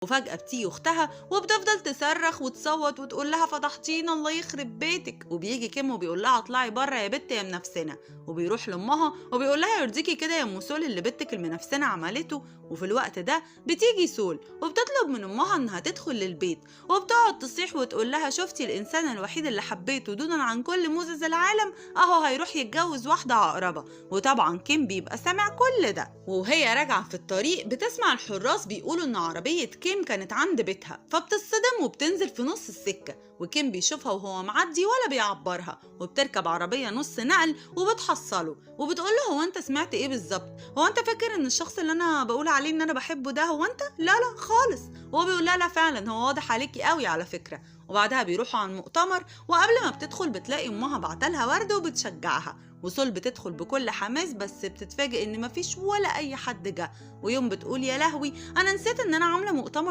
وفجأة بتيجي اختها وبتفضل تصرخ وتصوت وتقول لها فضحتينا الله يخرب بيتك. وبيجي كيم وبيقول لها اطلعي بره يا بت يا منفسنه، وبيروح لامها وبيقول لها يرضيكي كده يا ام سول اللي بنتك المنفسنه عملته. وفي الوقت ده بتيجي سول وبتطلب من امها انها تدخل للبيت، وبتقعد تصيح وتقول لها شفتي الانسان الوحيد اللي حبيته دونا عن كل موزز العالم اهو هيروح يتجوز واحدة عقربه. وطبعا كيم بيبقى سامع كل ده. وهي راجعه في الطريق بتسمع الحراس بيقولوا ان عربية كيم كانت عند بيتها، فبتصدم وبتنزل في نص السكة، وكيم بيشوفها وهو معدي ولا بيعبرها، وبتركب عربية نص نقل وبتحصله وبتقول له هو انت سمعت ايه بالظبط؟ هو انت فاكر ان الشخص اللي انا بقول عليه ان انا بحبه ده هو انت؟ لا لا خالص. وهو بيقول لها لا فعلا هو واضح عليكي قوي على فكرة. وبعدها بيروحوا على المؤتمر، وقبل ما بتدخل بتلاقي امها بعتلها ورد وبتشجعها، وسول بتدخل بكل حماس، بس بتتفاجئ ان مفيش ولا اي حد جه. ويوم بتقول يا لهوي انا نسيت ان انا عامله مؤتمر